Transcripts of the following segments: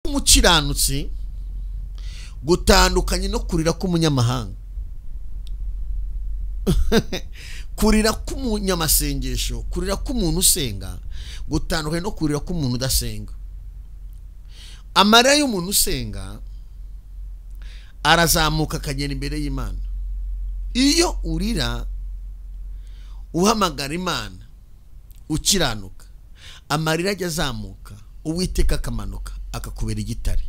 Umukiranutsi gutandukanye no kurira k'umunyamahanga. Kurira k'umunyamasengesho, kurira k'umuntu usenga gutandukanye no kurira k'umuntu udasenga. Amarira y'umuntu usenga arazamuka akagera imbere y'Imana. Iyo urira uhamagara Imana ukiranuka, amarira ajya azamuka, Uwiteka akamanuka akakubera igitare.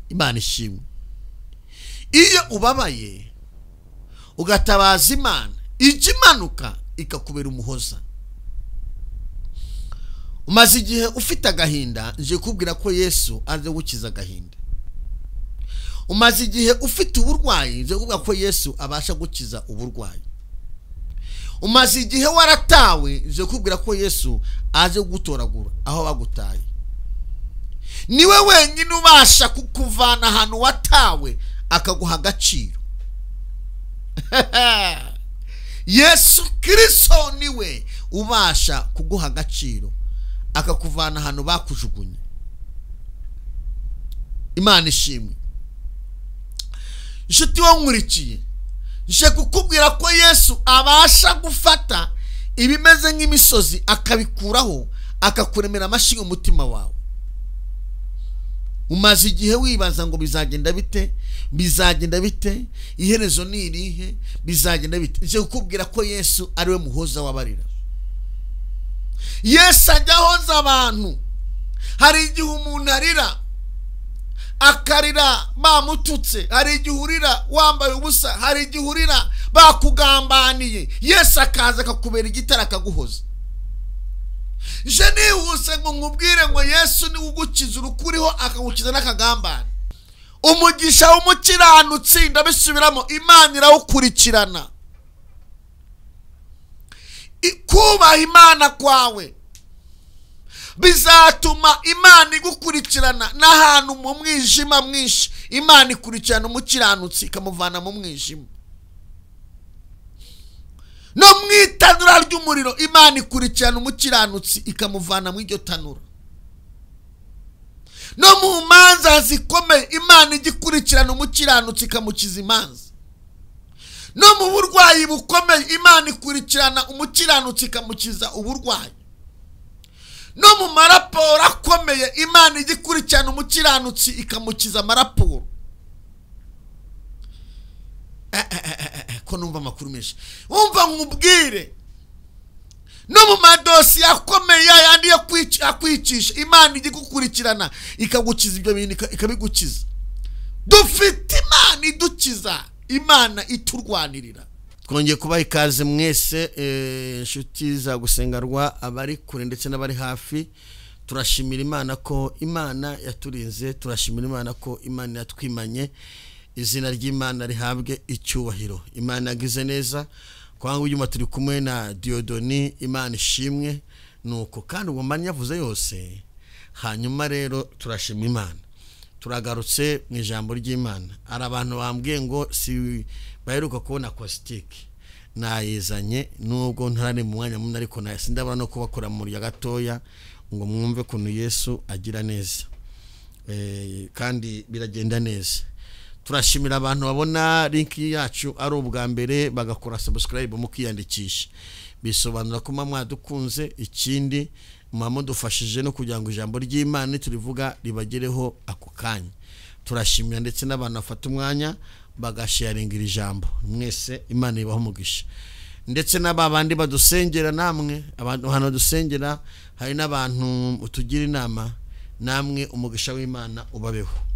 Imana ishimwe. Iyo ubabaye ugatabaza Imana, ijya imanuka ikakubera umuhoza. Umaze igihe ufite agahinda, nje kubwira ko Yesu aje gukiza agahinda. Umaze igihe ufite uburwayi, nje kubwira ko Yesu abasha gukiza uburwayi. Umaze igihe waratawe, nje kubwira ko Yesu aje gutoragura aho bagutaye. Niwe wenyine ubasha kukuvana ahantu watawe akaguha agaciro. Yesu Kristo niwe ubasha kuguha agaciro akakuvana ahantu bakujugunye. Imana ishimwe. Inshuti wankurikiye, nje kukubwira ko Yesu abasha gufata ibimeze nk'imisozi akabikuraho, akakuremera amashyi umutima wawe. Umaze igihe wibaza ngo bizagenda bite, bizagenda bite, iherezo ni irihe, bizagenda bite. Nje kukubwira ko Yesu ari we muhoza w'abarira. Yesu ajya ahoza abantu. Hari igihe umuntu arira akarira bamututse, hari igihe urira wambaye ubusa, hari igihe urira bakugambaniye. Yesu akaza akakubera igitare akaguhoza. Je nihuse ngo nkubwire ngo Yesu niwe ugukiza urukuriho akagukiza n'akagambane. Umugisha w'umukiranutsi, ndabisubiramo, Imana irawukurikirana. Kubaha Imana kwawe bizatuma Imana igukurikirana n'ahantu mu mwijima mwinshi. Imana ikurikirana umukiranutsi ikamuvana mu mwijima. No mu itanura ry'umuriro Imana ikurikirana umukiranutsi ikamuvana mu iryo tanura. No mu manza zikomeye Imana igikurikirana umukiranutsi ikamukiza imanza. No mu burwayi bukomeye Imana ikurikirana umukiranutsi ikamukiza uburwayi. No mu maraporo akomeye Imana igikurikirana umukiranutsi ikamukiza amaraporo. Ko numva amakuru menshi, umva nkubwire, no mu madosiye akomeye yandi yo akwicisha Imana igikukurikirana ikagukiza ibyo bintu, ikabigukiza. Dufite Imana idukiza, Imana iturwanirira. Twongeye kubaha ikaze mwese, inshuti za gusengarwa, abari kure ndetse n'abari hafi. Turashimira Imana ko Imana yaturinze, turashimira Imana ko Imana yatwimanye. Izina ry'Imana rihabwe icyubahiro. Imana yagize neza. Kwangu uyu turi kumwe na Diodoni, Imana ishimwe. Nuko kandi ubwo mba yavuze yose. Hanyuma rero turashima Imana. Turagarutse mu ijambo ry'Imana. Ari abantu bambwiye ngo si baheruka kubona acoustic, nayizanye nubwo ntarari mu mwanya munini, ariko sindabona no kubakora mu rya gatoya ngo mwumve kuntu Yesu agira neza. Kandi biragenda neza. Turashimira abantu babona link yacu ari ubwa mbere bagakora subscribe mukiyandikisha. Bisobanura ko mwadukunze, ikindi mwadufashije no kugira ngo ijambo ry'Imana turivuga ribagereho ako kanya. Turashimira ndetse n'abantu bafata umwanya bagasharinga ijambo. Mwese Imana ibahe umugisha. Ndetse n'ababandi badusengera namwe, abantu hano dusengera, hari n'abantu utugira inama, namwe umugisha w'Imana ubabeho.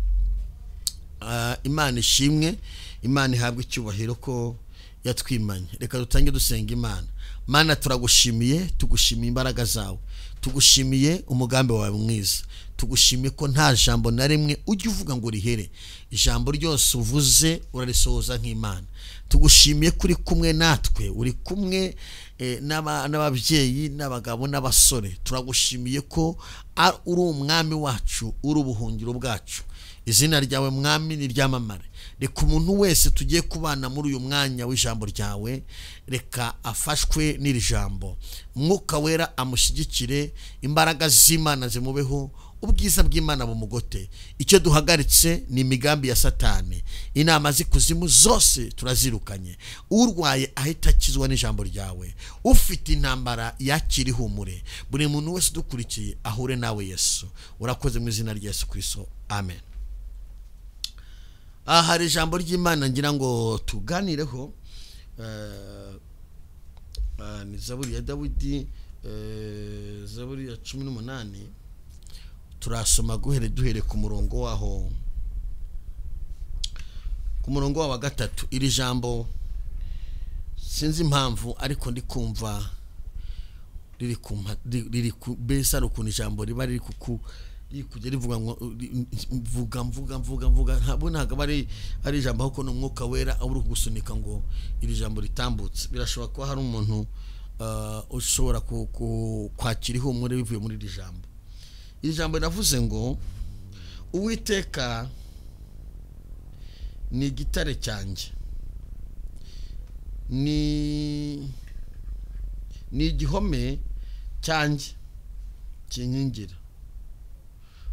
Imana ishimwe, Imana ihabwe icyubahiro ko yatwimanye. Reka dutange dusenga Imana. Mana, turagushimiye, tugushimiye imbaraga zawe, tugushimiye umugambi wawe mwiza, tugushimiye ko nta jambo na rimwe ujya uvuga ngo rihere. Ijambo ryose uvuze urarisohoza nk'Imana. Tugushimiye kuri kumwe natwe, uri kumwe n'ababyeyi n'abagabo n'abasore. Turagushimiye ko uri umwami wacu, uri ubuhungiro bwacu. Izina ryawe mwami ni ryamamare. Reka umuntu wese tugiye kubana muri uyu mwanya w'ijambo ryawe, reka afashwe n'iri jambo. Mwuka wera amushyigikire, imbaraga z'Imana zimubeho, Ubwiza bw'Imana bumugote. Icyo duhagaritse ni imigambi ya Satani, inama z'ikuzimu zose turazirukanye. Urwaye ahita akizwa n'ijambo ryawe, ufite intambara yakira ihumure. Buri muntu wese udukurikiye ahure nawe Yesu. Urakoze mu izina rya Yesu Kristo, amen. Aha hari ijambo ry'Imana ngira ngo tuganireho. Ni Zaburi ya Dawidi, Zaburi ya 18. Turasoma duhere ku murongo waho, ku murongo wa 3. Iri jambo sinzi impamvu ariko ndi kumva riri ku besa ukuntu ijambo riba riri kuku kujya rivuga ngo mvuga mvuga mvuga mvuga, ntabwo ari ijambo ahubwo ni umwuka wera uri kugusunika ngo iri jambo ritambutse. Birashoboka ko hari umuntu ushobora kwakira ihumure bivuye muri iri jambo. Iri jambo navuze ngo Uwiteka ni igitare cyanjye, ni igihome cyanjye kinkingira,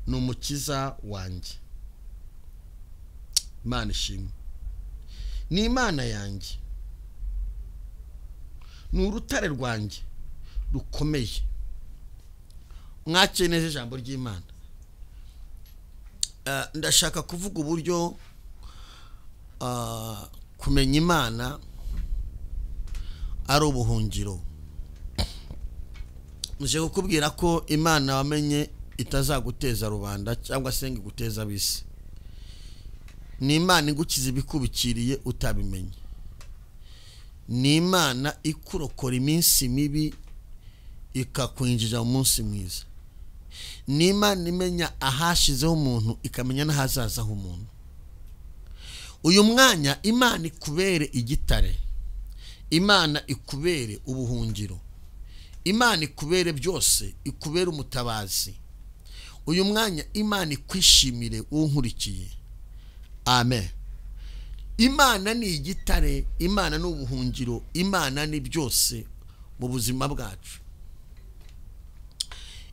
ni umukiza wanjye. Imana ishimwe. Ni Imana yanjye, ni urutare rwanjye rukomeye. Mwakire neza ijambo ry'Imana. Ndashaka kuvuga uburyo kumenya Imana ari ubuhungiro. Nje kukubwira ko Imana wamenye itazaguteza rubanda cyangwa se ngo iguteza abisi. Ni Imana igukiza ibikubikiriye utabimenye. Ni Imana ikurokora iminsi mibi ikakwinjiza mu munsi mwiza. Ni Imana imenya ahashizeho umuntu ikamenya n'ahazaza h'umuntu. Uyu mwanya Imana ikubere igitare, Imana ikubere ubuhungiro, Imana ikubere byose, ikubere umutabazi. Uyu mwanya Imana ikwishimire unkurikiye. Amen. Imana ni igitare, Imana ni ubuhungiro, Imana ni byose mu buzima bwacu.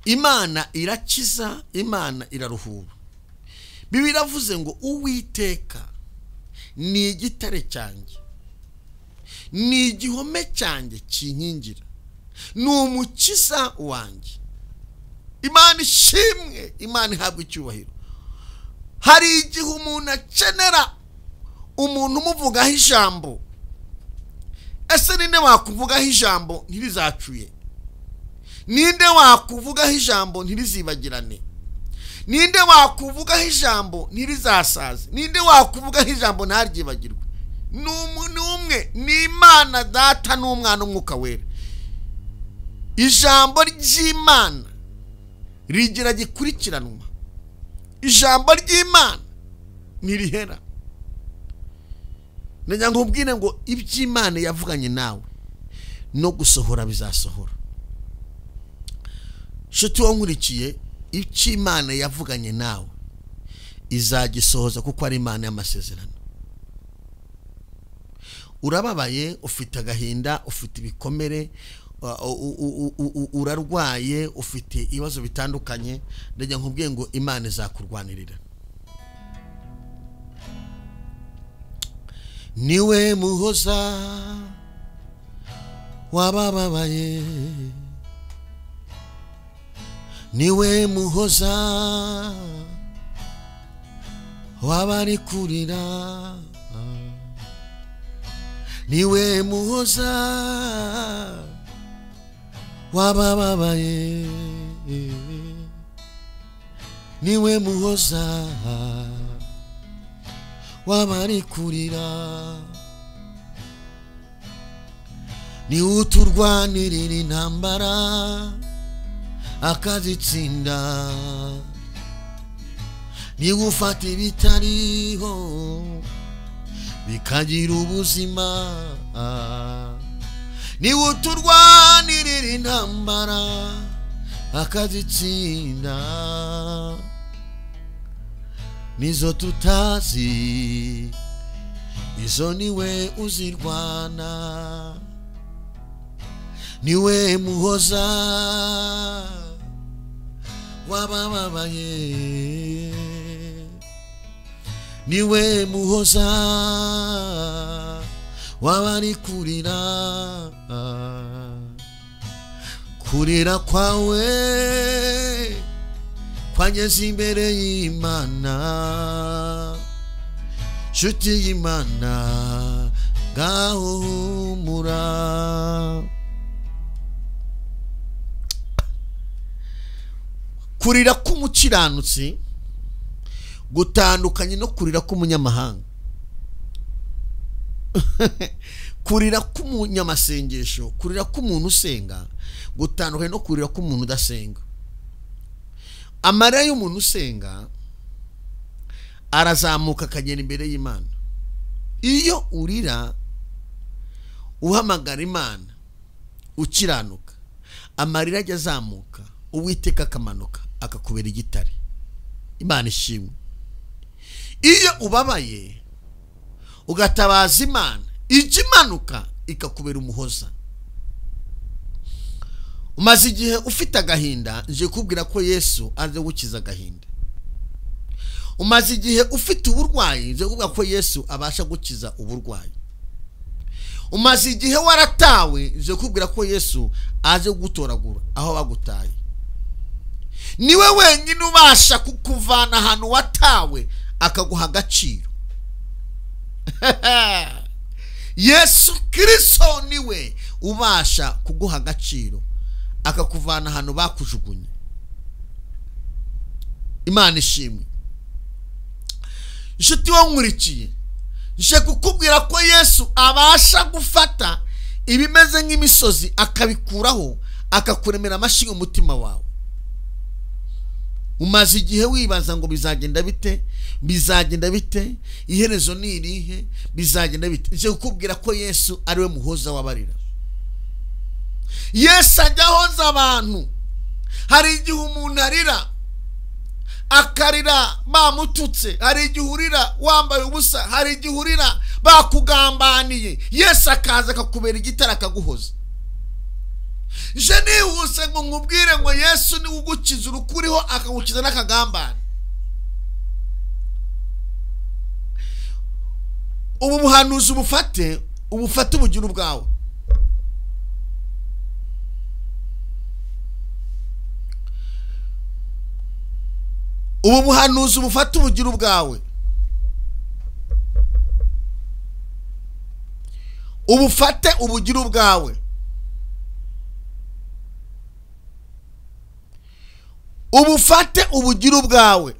Imana irakiza, Imana iraruhura. Bibiliya iravuze ngo Uwiteka ni igitare cyanjye, ni igihome cyanjye kinkingira, ni umukiza wanjye. Imana ishimwe, Imana ihabwa icyubahiro. Hari igihe umuntu akenera umuntu umuvugaho ijambo. Ese ninde wakuvugaho ijambo ntirizacuye? Ninde wakuvugaho ijambo ntirizibagirane? Ninde wakuvugaho ijambo ntirizasaze? Ninde wakuvugaho ijambo ntaryibagirwe? Ni umwe, ni Imana Data n'Umwana n'Umwuka Wera. Ijambo ry'Imana rigira gikurikiranwa. Ijambo ry'Imana ntirihera. Ndagira ngo nkubwire ngo iby'Imana yavuganye nawe no gusohora bizasohora. Nshuti wankurikiye, icyo Imana yavuganye nawe izagisohoza kuko ari Imana y'amasezerano. Urababaye, ufite agahinda, ufite ibikomere, urarwaye, ufite ibibazo bitandukanye, ndagira nkubwiye ngo Imana izakurwanirira. Niwe muhoza wabababaye, niwe muhoza wabari kurira, niwe muhoza wabababaye, niwe muhoza wabari kurira, ni uturwanirira intambara akazitsinda, ni ufata ibitariho bikagira ubuzima, ni uturwanirira intambara akazitsinda, nizo tutazi izo niwe uzirwana, niwe muhoza Wabababaye, niwe muhoza wabari kurira. Kurira kwawe kwageze imbere y'Imana, nshuti y'Imana ngaho humura. Kurira k'umukiranutsi gutandukanye no kurira k'umunyamahanga. Kurira k'umunyamasengesho, kurira k'umuntu usenga gutandukanye no kurira k'umuntu udasenga. Amarira y'umuntu usenga arazamuka akagera imbere y'Imana. Iyo urira uhamagara Imana ukiranuka, amarira ajya azamuka, Uwiteka akamanuka akakubera igitare. Imana ishimwe. Iyo ubabaye ugatabaza Imana, ijya imanuka ikakubera umuhoza. Umaze igihe ufite agahinda, nje kubwira ko Yesu aje gukiza agahinda. Umaze igihe ufite uburwayi, nje kubwira ko Yesu abasha gukiza uburwayi. Umaze igihe waratawe, nje kubwira ko Yesu aje gutoragura aho bagutaye. Niwe wenyine ubasha kukuvana ahantu watawe akaguha agaciro. Yesu Kristo niwe ubasha kuguha agaciro akakuvana ahantu bakujugunye. Imana ishimwe. Inshuti wankurikiye, nje kukubwira ko Yesu abasha gufata ibimeze nk'imisozi akabikuraho, akakuremera amashyi umutima wawe. Umaze igihe wibaza ngo bizagenda bite, bizagenda bite, iherezo ni irihe, bizagenda bite. Nje kukubwira ko Yesu ariwe muhoza w'abarira. Yesu ajya ahoza abantu. Hari igihe umuntu arira akarira bamututse, hari igihe urira wambaye ubusa, hari igihe urira bakugambaniye. Yesu akaza akakubera igitare akaguhoza. Je nihuse ngo nkubwire ngo Yesu niwe ugukiza urukuriho akagukiza n'akagambane. Ubu buhanuzi ubufate, ubufate ubugire ubwawe. Ubu buhanuzi ubufate ubugire ubwawe. Ubufate ubugire ubwawe. Ubufate ubugire ubwawe.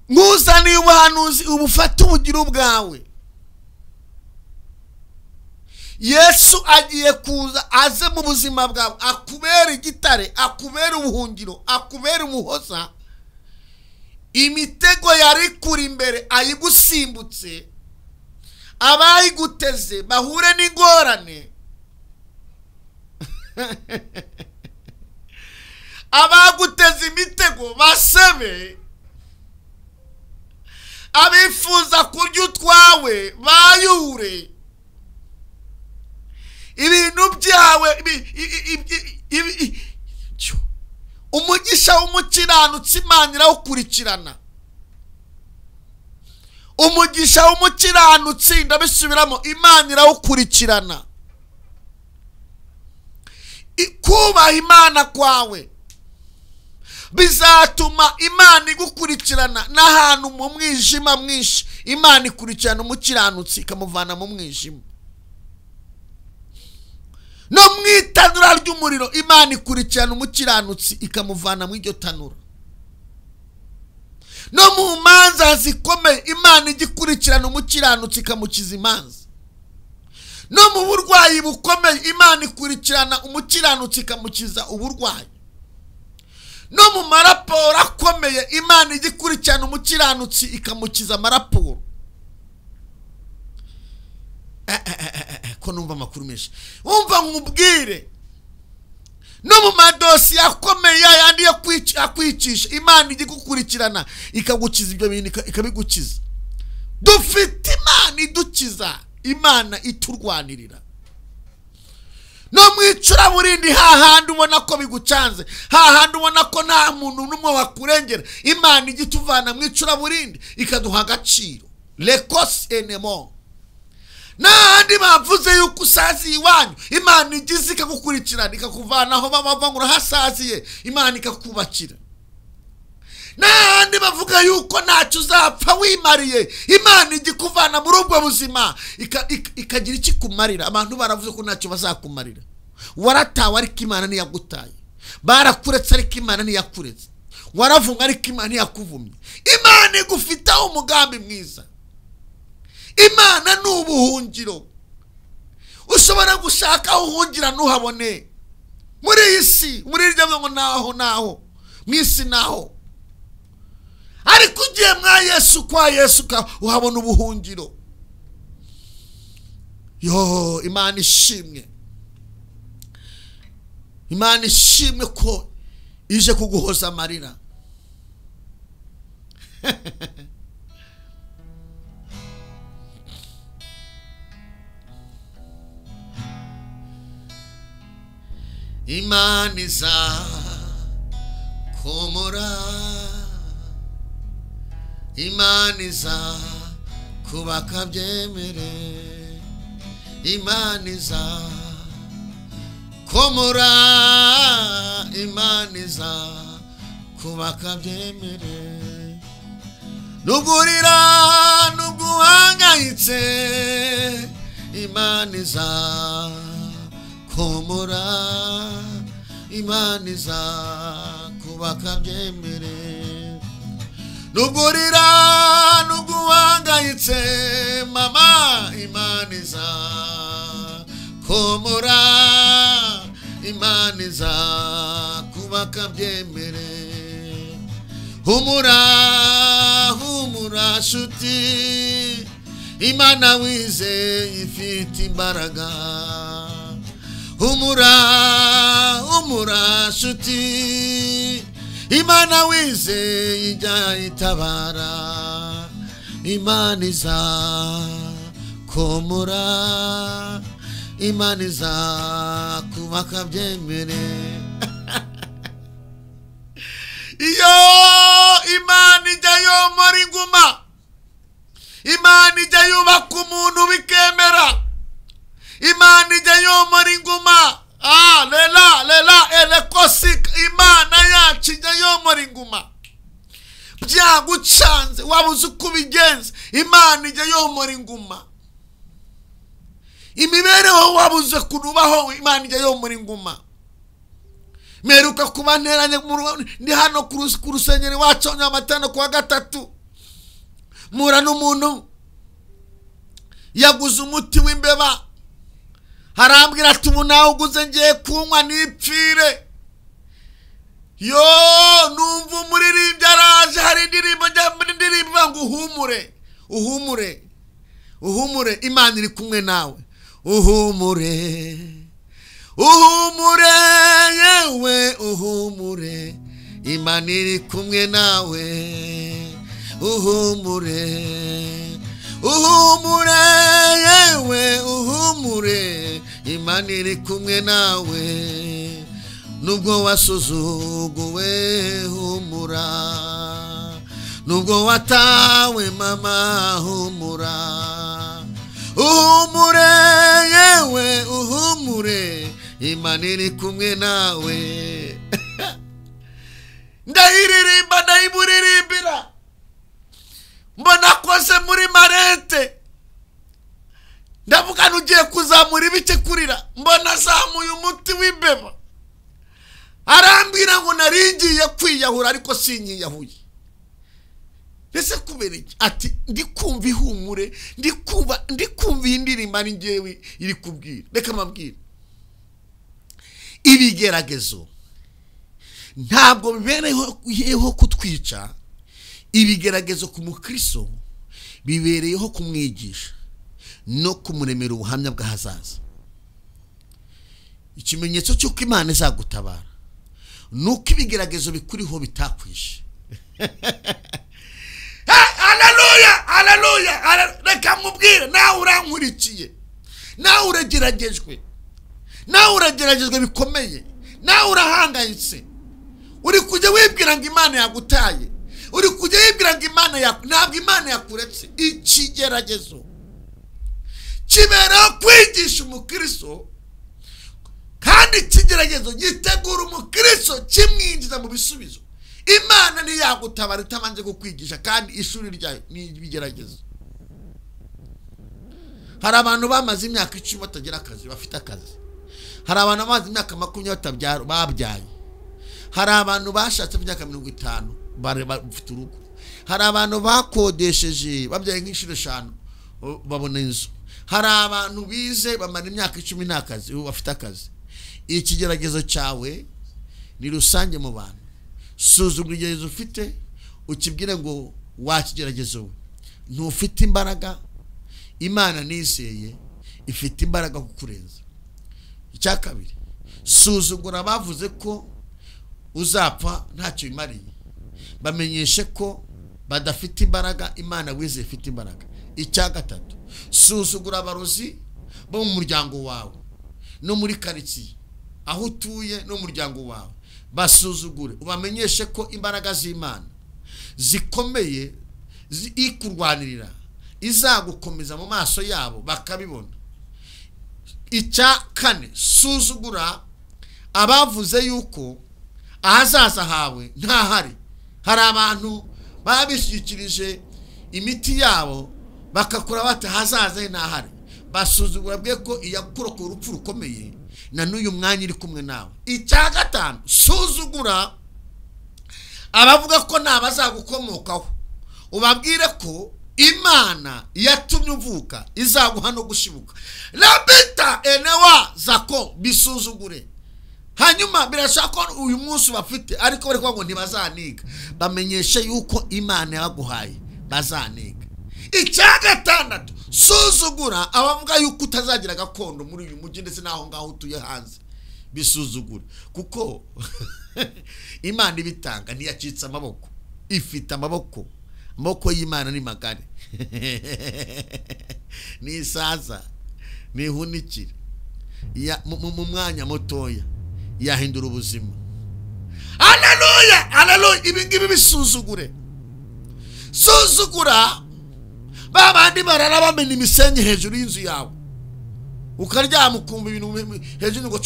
Nkuzaniye ubuhanuzi, ubufate ubugire ubwawe. Yesu agiye kuza aze mu buzima bwawe, akubera igitare, akubera ubuhungiro, akubera umuhoza. Imitego yari kuri imbere ayigusimbutse, abayiguteze bahure n'ingorane. Abaguteze imitego basebe, abifuza kurya utwawe bayure, ibintu byawe. Umugisha w'umukiranutsi Imana irawukurikirana. Umugisha w'umukiranutsi, ndabisubiramo, Imana irawukurikirana. Kubaha Imana kwawe bizatuma Imana igukurikirana n'ahantu mu mwijima mwinshi. Imana ikurikirana umukiranutsi ikamuvana mu mwijima. No mu itanura ry'umuriro Imana ikurikirana umukiranutsi ikamuvana mu iryo tanura. No mu manza zikomeye Imana igikurikirana umukiranutsi ikamukiza imanza. No mu burwayi bukomeye Imana ikurikirana umukiranutsi ikamukiza uburwayi. No mu maraporo akomeye Imana igikurikirana umukiranutsi ikamukiza amaraporo. Ko numva amakuru menshi, umva nkubwire, no mu madosiye akomeye yandi yo akwicisha, Imana igikukurikirana ikagukiza ibyo bintu, ikabigukiza. Dufite Imana idukiza, Imana iturwanirira. No mu icuraburindi hahandi ubona ko bigucanze, hahandi ubona ko nta muntu n'umwe wakurengera, Imana ijya ituvana mu icuraburindi ikaduha agaciro. Lekos enemo. N'ahandi bavuze yuko usaziye iwanyu, Imana igize ikagukurikirana ikakuvanaho bava ngo urahasaziye, Imana ikakubakira. N'ahandi bavuga yuko ntacyo uzapfa wimariye, Imana ijya ikuvana muri ubwo buzima ikagira icyo ikumarira. Abantu baravuze ko ntacyo bazakumarira, waratawe ariko Imana ntiyagutaye, barakuretse ariko Imana ntiyakuretse, waravumwe ariko Imana ntiyakuvumye. Imana igufiteho umugambi mwiza. Imana ni ubuhungiro. Ushobora gushaka aho uhungira ntuhabone muri iyi si, muri iryo ngo naho naho mu isi naho, ariko ugiye mwa Yesu, kwa Yesu uhabona ubuhungiro. Yo, Imana ishimwe, Imana ishimwe ko ije kuguhoza amarira. Imana izakomora, Imana izakubaka byemere, Imana izakomora, Imana izakubaka byemere. Nugurira nuguhangayitse, Imana izakomora, Imana izakubaka byemere. Nugurira nuguhangayitse, mama, Imana izakomora, Imana izakubaka byemere. Humura, humura shuti, Imana wizeye ifite imbaraga. Humura, humura shuti, Imana wizeye ijya itabara. Imana izakomora, Imana izakubaka byemere. Iyo Imana ijya yomora inguma, Imana ijya yubaka umuntu bikemera, Imana ijya yomora inguma. Lela lela elekosik, Imana yacu ijya yomora inguma. Byagucanze wabuze uko ubigenza, Imana ijya yomora inguma. Imibereho wabuze kunubaho, Imana ijya yomora inguma. Meruka kuba nteranye ndi hano ku rusengero iwacu Nyamatano kuwa gatatu, mura n'umuntu yaguze umuti w'imbeba, arambwira ati ubu nawe uguze ngiye kunywa nipfire. Yo, numva umuririmbyi araje, hari indirimbo njya muri indirimbo ngo uhumure, uhumure, uhumure, Imana iri kumwe nawe. Uhumure, uhumure, yewe uhumure, Imana iri kumwe nawe. Uhumure, uhumure, yewe uhumure, Imana iri kumwe nawe. Nubwo wasuzuguwe humura, nubwo watawe mama humura. Uhumure, yewe uhumure, Imana iri kumwe nawe. Ndayiririmba, ndayimuririmbira, mbona akoze muri marete, ndavuga ugiye kuzamura ibice kurira, mbona azamuye umuti w'imbeba. Arambwira ngo naringiye kwiyahura ariko sinyiyahuye. Ese kubera iki? Ati ndikumva ihumure, ndikumva iyi ndirimbo ari njyewe iri kubwira. Reka mabwire, ibigeragezo ntabwo bibereyeho kutwica. Ibigeragezo ku mukristo bibereyeho kumwigisha no kumuremera ubuhamya bw'ahazaza. Ikimenyetso cy'uko Imana izagutabara nuko ibigeragezo bikuriho bitakwishe. Haleluya, haleluya. Reka mubwire, nawe urankurikiye, nawe urageragejwe, Nawe urageragezwa bikomeye, nawe urahangayitse, uri kujya wibwira ngo Imana yagutaye, uri kujya wibwira ngo Imana ntabwo Imana yakuretse. Ikigeragezo kiberaho kwigisha umukristo, kandi ikigeragezo gitegura umukristo kimwinjiza mu bisubizo. Imana ntiyagutabara itabanje kukwigisha, kandi ishuri ryayo ni ibigeragezo. Hari abantu bamaze imyaka 10 batagira akazi, bafite akazi. Hari abantu bamaze imyaka 20 babyaye. Hari abantu bashatse imyaka 50 bafite urugo. Hari abantu bakodesheje babyaye nk'inshuro 5 babona inzu. Hari abantu bize bamara imyaka 10 nta kazi, ubu bafite akazi. Ikigeragezo cyawe ni rusange mu bantu. Suzuma igeragezo ufite, ukibwire ngo wakigeragezo we ntufite imbaraga. Imana nizeye ifite imbaraga kukurenza. Icya kabiri, suzugura bavuze ko uzapfa ntacyo bimariye, bamenyeshe ko badafite imbaraga, Imana wizeye ifite imbaraga. Icya gatatu, suzugura abarozi bo mu muryango wawe no muri karitsiye aho utuye no mu muryango wawe, basuzugure, ubamenyeshe ko imbaraga z'Imana zikomeye ikurwanirira, izagukomeza mu maso yabo bakabibona. Icya kane, suzugura abavuze yuko ahazaza hawe ntahari. Hari abantu babishyikirije imiti yabo bakakora bati ahazaza he ntahari. Basuzugura bwe ko iyakurokora urupfu rukomeye na n'uyu mwanya iri kumwe nawe. Icya gatanu, suzugura abavuga ko nta bazagukomokaho, ubabwire ko Imana yatumye uvuka izaguha no gushibuka. Rabita enewa zako, bisuzugure. Hanyuma birashaka ko uyu munsi bafite ariko bari ngo ntibazaniga, bamenyeshe yuko Imana yaguhaye bazaniga. Icya gatandatu, suzugura abavuga yuko utazagira gakondo muri uyu mujyi ndetse n'aho ngaho utuye hanze, bisuzugure, kuko Imana ibitanga ntiyacitse amaboko, ifite amaboko. Amaboko y'Imana ni magari ni isaza, ni ihunikire. Mu mwanya mutoya yahindura ubuzima. Haleluya, haleluya. Ibi ngibi bisuzugure. Suzugura babandi barara bamena imisenyi hejuru y'inzu yawe, ukaryama ukumva ibintu hejuru ngo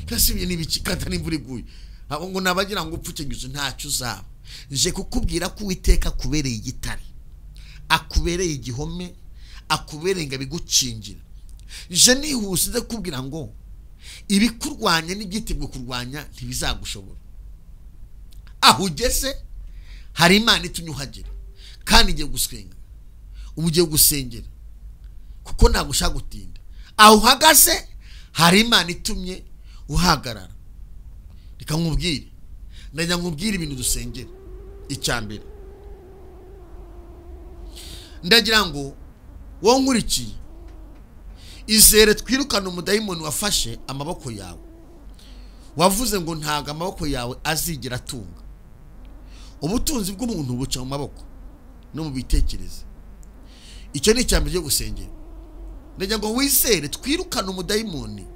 kasi ibi ni ibiki kandi n'imvura iguye, ngo nabagira ngo upfuke ngizo, ntacyo uzaba. Nje kukubwira ko Uwiteka akubereye igitare, akubereye igihome, akubereye ngo abigukingira. Nje nihuse nze kukubwira ngo ibikurwanya n'ibyiteguye kurwanya ntibizagushobora. Aho ugeze hari Imana itumye uhagera, kandi igiye gusenga, ubu ugiye gusengera kuko ntabwo ushaka gutinda. Aho uhagaze hari Imana itumye uhagarara. Reka nkubwire, ndajya nkubwire ibintu dusengera. Icya mbere, ndagira ngo wowe nkurikiye izere twirukane umudayimoni wafashe amaboko yawe, wavuze ngo ntabwo amaboko yawe azigera atunga. Ubutunzi bw'umuntu buca mu maboko no mu bitekerezo. Icyo ni icya mbere cyo gusengera. Ndagira ngo wizere twirukane umudayimoni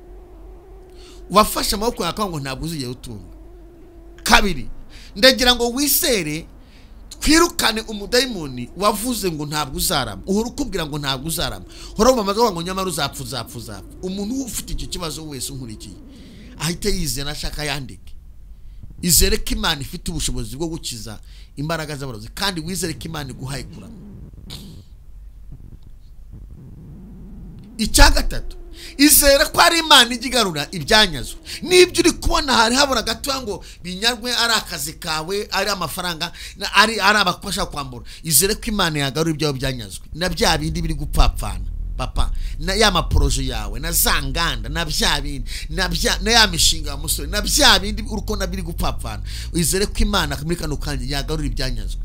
wafashe amaboko yawe ngo ntabwo uzigera utunga. Kabiri, ndagira ngo wizere twirukane umudayimoni wavuze ngo ntabwo uzarama, uhora ukubwira ngo ntabwo uzarama, uhora wumva ngo nyamara uzapfa uzapfa uzapfa. Umuntu ufite icyo kibazo wese unkurikiye ahite yizera ashaka yandike. Izere ko Imana ifite ubushobozi bwo gukiza imbaraga z'abarozi, kandi wizere ko Imana iguhaye kurama. Icya gatatu, izere ko ari Imana ijya igarura ibyanyazwe. N'ibyo uri kubona hari habura gato ngo binyarwe, ari akazi kawe, ari amafaranga, ari abakufasha kwambura, izere ko Imana yagarura ibyawe byanyazwe na bya bindi biri gupfapfana papa, na ya maporoje yawe, na za nganda, na bya bindi, na ya mishinga ya musore, na bya bindi uri kubona biri gupfapfana. Izere ko Imana muri kano kanya yagarura ibyanyazwe.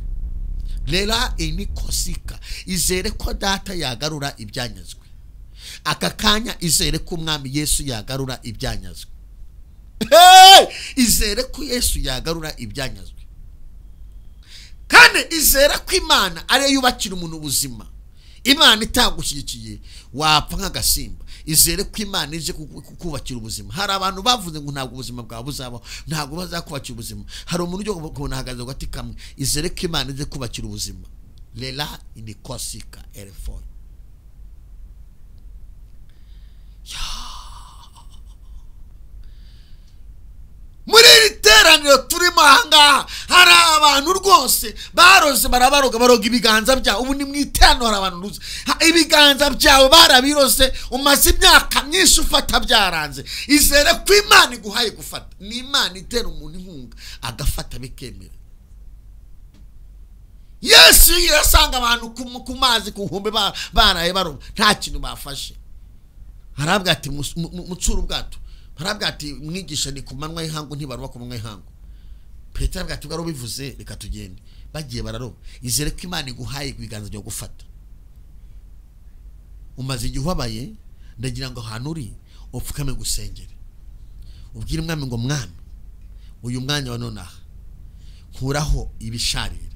Rera enikosika, izere ko data yagarura ibyanyazwe. Aka kanya izere ko Umwami Yesu yagarura ibyanyazwe. Izere ko Yesu yagarura ibyanyazwe. Kandi izere ko Imana ariyo yubakira umuntu ubuzima. Imana itagushyigikiye wapfa nk'agasimba. Izere ko Imana ije kukubakira ubuzima. Hari abantu bavuze ngo ntabwo ubuzima bwawe buzabaho, ntabwo bazakubakira ubuzima. Hari umuntu ujya kubona ahagaze ku gati kamwe. Izere ko Imana ije kubakira ubuzima. Lela inikosika erefo. Muri iri teraniro turimo ahangaha hari abantu rwose baroze, barabaroga, baroga ibiganza byabo. Ubu ni mu iteraniro hari abantu ruzi ibiganza byawe barabirose, umaze imyaka myinshi ufata byaranze. Izere ko Imana iguhaye gufata. Ni Imana itera umuntu inkunga agafata bikemera. Yesu yasanga abantu ku mazi ku nkombe baraye baroba nta kintu bafashe. Harabwa ati mutsura ubwato. Harabwa ati mwigisha ni ku manywa y'ihangu ntibaroba ku manywa y'ihangu. Petero arabwa ati bivuze reka tugende. Bagiye bararoba. Izere ko Imana iguhaye ibiganza byo gufata. Umaze igihe ubabaye, ndagira ngo ahantu uri upfukame gusengere. Ubwire umwami ngo mwami, uyu mwanya wa nonaha nkuraho ibisharira,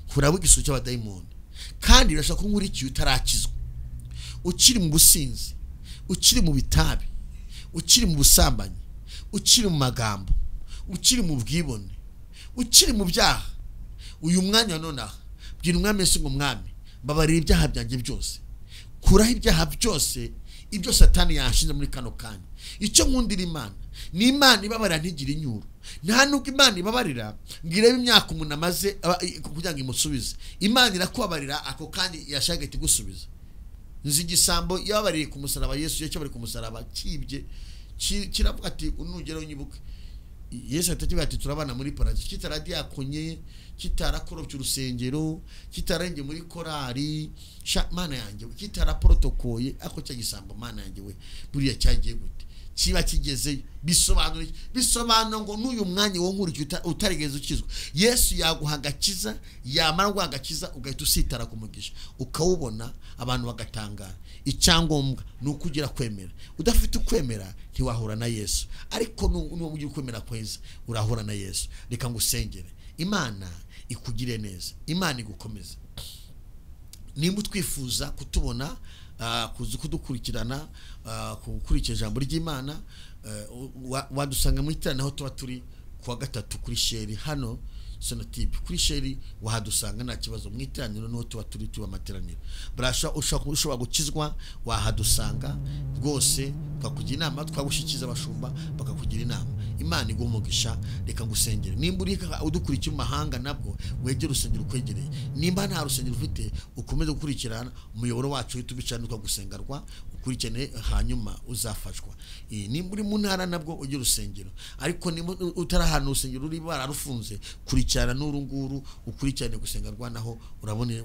nkuraho igisuko cy'abadayimoni. Kandi birashaka ko nkurikiye utarakizwa, ukiri mu businzi, ukiri mu bitabi, ukiri mu busambanyi, ukiri mu magambo, ukiri mu bwibone, ukiri mu byaha. Uyu mwanya wa nonaha bwira umwami Yesu ngo mwami, mbabarira ibyaha byanjye byose, kuraho ibyaha byose ibyo Satani yashinze muri kano kanya. Icyo nkundira Imana ni Imana ibabarira ntigire inyuro. Nta nubwo Imana ibabarira ngo irebe imyaka umuntu amaze kugira ngo imusubize. Imana irakubabarira ako kandi yashaka iti gusubiza. Nzi igisambo yababariye ku musaraba, Yesu yacyabariye ku musaraba kibye, kiravuga ati unugera unyibuke. Yesu atakibwira ati turabana muri paradiso. Kitaradiyakonye, kitarakorobye urusengero, kitarenge muri korari, sha mana yanjye, kitaraprotokoye ako cya gisambo mana yanjye we buriya cyagiye gute? Kiba kigezeyo. Bisobanura bisobanura ngo n'uyu mwanya wo nkurikiye utarigeze ukizwa, Yesu yaguha agakiza, yamara guha agakiza ugahita usitara ku mugisha ukawubona, abantu bagatangara. Icyangombwa ni ukugira kwemera. Udafite ukwemera ntiwahura na Yesu, ariko nuwo ugira ukwemera kweza urahura na Yesu. Reka ngusengere, Imana ikugire neza, Imana igukomeze. Nimba utwifuza kutubona, kuza kudukurikirana, gukurikira ijambo ry'Imana, wadusanga mu iteraniro aho tuba turi kuwa gatatu kuri Sheri hano Sonatube. Kuri Sheri wahadusanga nta kibazo. Mu iteraniro niho tuba turi, tuba amateraniro. Barasha ushobora gukizwa wahadusanga rwose, twakugira inama, twagushikiza abashumba bakakugira inama. Imana iguhe umugisha. Reka ngusengere. Nimba uri udukurikiye mu mahanga nabwo wegere urusengero ukwegereye. Nimba nta rusengero ufite ukomeze gukurikirana umuyoboro wacu tubicana twagusengarwa, ukurikirane hanyuma uzafashwa. Nimba uri mu ntara nabwo ugire urusengero, ariko nimba utari ahantu urusengero ruri bararufunze, kurikirana n'uru nguru ukurikirane gusengarwa, naho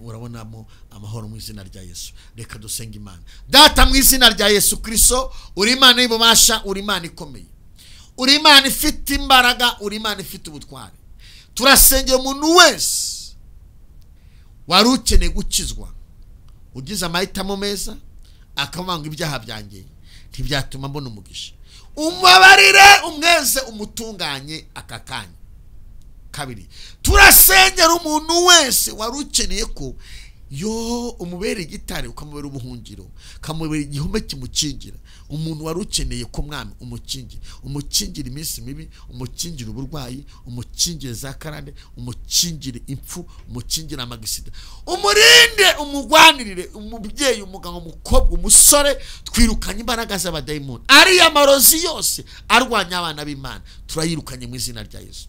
urabonamo amahoro mu izina rya Yesu. Reka dusenge Imana. Data mu izina rya Yesu Kristo, uri Imana y'ububasha, uri Imana ikomeye, uri Imana ifite imbaraga, uri Imana ifite ubutware. Turasengera umuntu wese wari ukeneye gukizwa, ugize amahitamo meza akavanga ibyaha byanjye ntibyatuma mbona umugisha, umubabarire, umweze, umutunganye aka kanya. Kabiri, turasengera umuntu wese wari ukeneye ko yo umubera igitare, ukamubera ubuhungiro, ukamubera igihome kimukingira. Umuntu wari ukeneye ko mwami umukingira, umukingira iminsi mibi, umukingira uburwayi, umukingira za karande, umukingire impfu, umukingira amagisida, umurinde, umugwanirire. Umubyeyi, umugabo, umukobwa, umusore, twirukanye imbaraga z'abadayimoni, ariya marozi yose arwanya abana b'Imana, turayirukanye mu izina rya Yesu.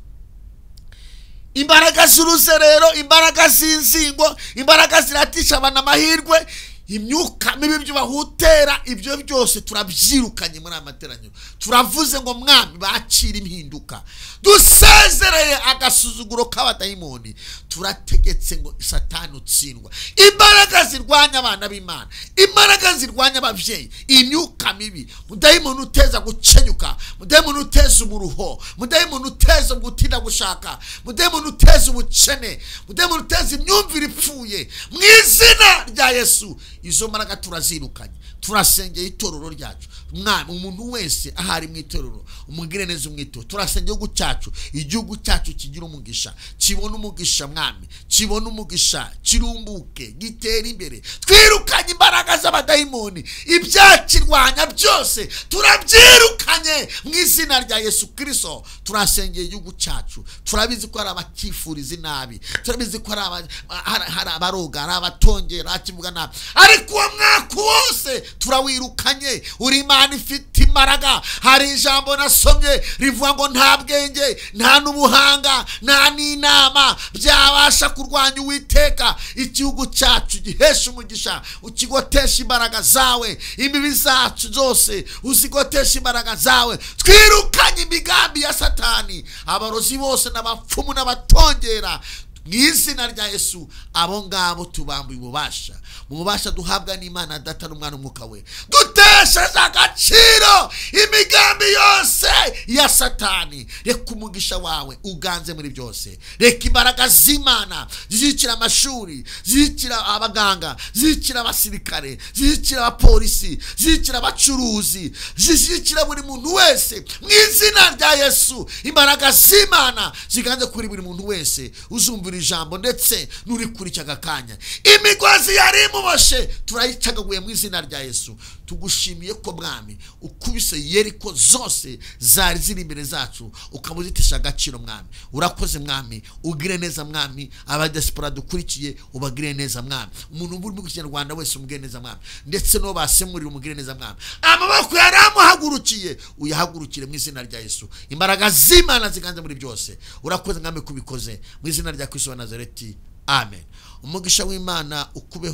Imbaraga z'uruzerero, imbaraga z'inzingo, imbaraga ziratisha abantu amahirwe, imyuka mibi byo bahutera, ibyo byose turabyirukanye muri amateraniro. Turavuze ngo mwami bakira impinduka, dusezereye agasuzuguro k'abadayimoni. Turategetse ngo Satani utsindwa. Imbaraga zirwanya abana b'Imana, imbaraga zirwanya ababyeyi, imyuka mibi, mudayimoni uteza gukenyuka, mudayimoni uteza umuruho, mudayimoni uteza gutinda gushaka, mudayimoni uteza ubukene, mudayimoni uteza imyumvire ipfuye, mu izina rya Yesu izo mbaraga turazirukanye. Turasengeye itorero ryacu, mwami umuntu wese ahari mu itorero umugire neza umwito. Turasengeye igihugu cyacu, igihugu cyacu kigira umugisha, kibona umugisha mwami, kibona umugisha, kirumbuke, gitere imbere. Twirukanye imbaraga z'abadayimoni, ibyakirwanya byose turabyirukanye mu izina rya Yesu Kristo. Turasengeye igihugu cyacu, turabizi ko hari abakifuriza inabi, turabizi ko hari abaroga, hari abatongera, akivuga nabi, ariko uwo mwaka wose turawirukanye. Uri Imana ifite imbaraga. Hari ijambo nasomye rivuga ngo nta bwenge, nta n'ubuhanga, nta n'inama byabasha kurwanya Uwiteka. Igihugu cyacu gihesha umugisha, ukigotesha imbaraga zawe, imbibi zacu zose uzigotesha imbaraga zawe. Twirukanye imigambi ya Satani, abarozi bose n'abapfumu n'abatongera mu izina rya Yesu. Abo ngabo tubambuye ububasha, mu bubasha duhabwa n'Imana Data n'Umwana n'Umwuka we. Dutesheje agaciro imigambi yose ya Satani. Reka umugisha wawe uganze muri byose. Reka imbaraga z'Imana zishyigikira amashuri, zishyigikira abaganga, zishyigikira abasirikare, zishyigikira abapolisi, zishyigikira abacuruzi, zishyigikira buri muntu wese mu izina rya Yesu. Imbaraga z'Imana ziganze kuri buri muntu wese uzumvira ijambo ndetse n'uri kuri aka kanya. Imigozi yari imuboshe turayicagaguye mu izina rya Yesu. Tugushimiye ko mwami ukubise Yeriko zose zari ziri imbere zacu, ukaba uzitesha agaciro mwami. Urakoze mwami, ugire neza mwami, abadiaspora dukurikiye ubagire neza mwami, umuntu uri mu Kinyarwanda wese umugire neza mwami, ndetse no basemurira umugire neza mwami. Amaboko yari amuhagurukiye uyahagurukire mu izina rya Yesu. Imbaraga z'Imana ziganze muri byose. Urakoze mwami kubikoze mu izina rya Kristo wa Nazareti, amen. Umugisha w'Imana ukubeho.